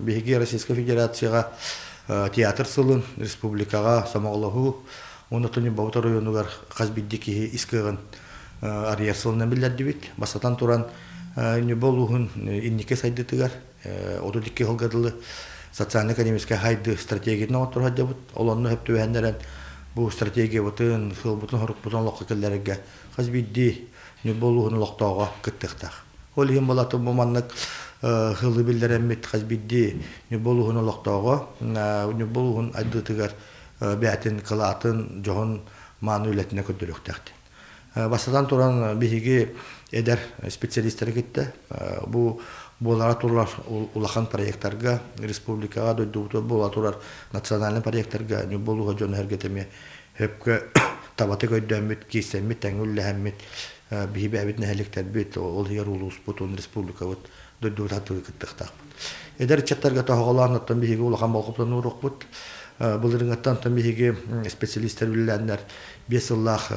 Биһиги Российскай Федерацияҕа театр сылын, республикаҕа сомоҕолоһуу уонна Ньурбабыт оройуонугар хас биирдии киһи ис кыаҕын арыйар сылынан биллэрдибит. Бастатан туран, Ньурба улууһун инники сайдыытыгар 32 сылга дылы социально-экономическай хайды стратегиятын оҥотторо сылдьабыт. Ол онно сөп түбэһиннэрэн бу стратегиябытын, сыалбытын-сорукпутун олоххо киллэрэргэ хас биирдии Ньурба улууһун олохтооҕо кыттыахтаах. Ол иһин балаты бу маннык сылы биллэрэммит хас биирдии Ньурба улууһун олохтооҕо Ньурба улууһун айдыытыгар бэйэтин кылаатын, дьоһун мааны үлэтинэ көрдөрүөхтээхтин. Бастатан туран биһиги эдэр специалистары кытта бу буолара турар улахан проектарга республикаҕа дойдубутугар буола турар национальнай проектарга Ньурба улууһа дьоно-сэргэтэ эмиэ сөпкө табатык өйдөөммүт, киирсэммит, тэҥҥэ үллэһэммит, биһи бэйэбит нэһилиэктэрбит, ол иһигэр улууспут уонна республикабыт дойдубут аттыгар кыттыахтаахпыт. Эдэр ыччаттарга тоһоҕолоон оттон биһиги улахан болҕомтону ууруохпут. Былырыҥҥыттан оттон биһиги специалистар үлэлээннэр 5 сыллаах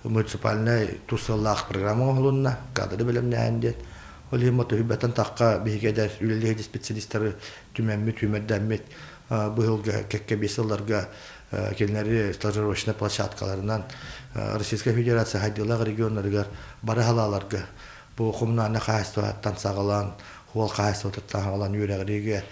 муниципальнай тус сыллаах программа оҥоһулунна, кадры бэлэмнээһин диэн. Ол иһин мотуһуйбаттан тахха биһиги эдэр үлэлиир специалистары түмэммит, түмэрдэммит быһылга кэккэ 5 сылларга кинилэри стажировочнай площадкаларынан Российскай Федерация хайдыылаах регионнарыгар бары халааларга бу коммунальнай хаһаайыстыбаттан саҕалаан хуол хаһаайыстыбатыттан саҕалаан үөрэҕириигэ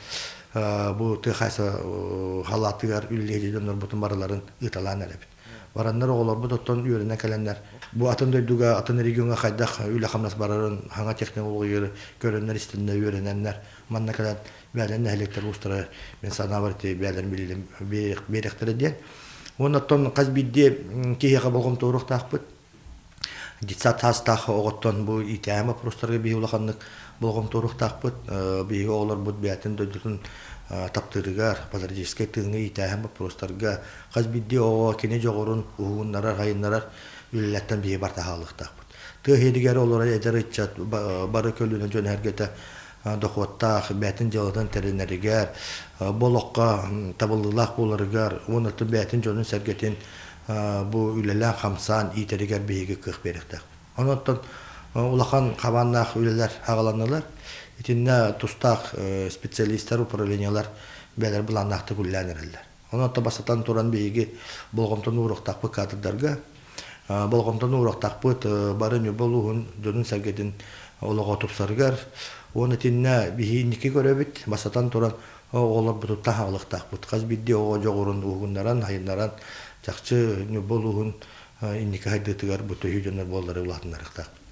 бу тыа хаһаайыстыба халаатыгар үлэлиир дьоннорбутун барыларын ыыталаан эрэбит. Бараннар оҕолорбут оттон үөрэнэ кэлэннэр бу атын дойдуга, атын региоҥҥа хайдах үлэ-хамнас барарын саҥа технологиялары көрөннөр истэннэр үөрэнэннэр манна кэлэн бээлэн нэһилиэктэр уустара мин санаабар ити бээлэрин биэриэхтэрэ диэн. Уонна оттон хас биирдии киһиэхэ болҕомто ууруохтаахпыт. Детсад саастаах оҕоттон бу иитээһин боппуруостарга биһиги улаханнык болҕомто ууруохтаахпыт. Биһиги оҕолорбут бэйэтин дойдутун таптыырыгар, патриотическай тыыҥҥа иитээһин боппуруостарга хас биирдии оҕо кини дьоҕурун уһугуннарар, хайыннарар үлэлэртэн биһиги барыта хаалыахтаахпыт. Тыа иһигэр олорор эдэр ыччат бары көлүөнэ дьон эһэргэтэ дохуоттаах, бэйэтин дьыалатын тэринэригэр, бу олоххо табыллыылаах буоларыгар уонна бэйэтин дьонун-сэргэтин бу үлэлээн-хамсаан иитэригэр биһиги кыах биэриэхтээхпит. Онон улахан хабааннаах үлэлэр аҕаланнылар. Итиннэ тустаах специалистар, управлениелар бэйэлэр былааннаахтык үлэлээн эрэллэр. Онон бастатан туран биһиги болҕомтону ууруохтаахпыт кадрдарга, болҕомтону ууруохтаахпыт бары Ньурба улууһун дьонун-сэргэтин олоҕо тупсарыгар. Уонна итиннэ биһи инники көрөбүт, бастатан туран оҕолорбутуттан хаалыахтаахпыт. Хас биирдии оҕо дьоҕурун уһугуннаран, хайыннаран, чахчы Ньурба улууһун инники сайдыытыгар бу төһүү дьоннор буоллары улаатыннарыахтаахпыт.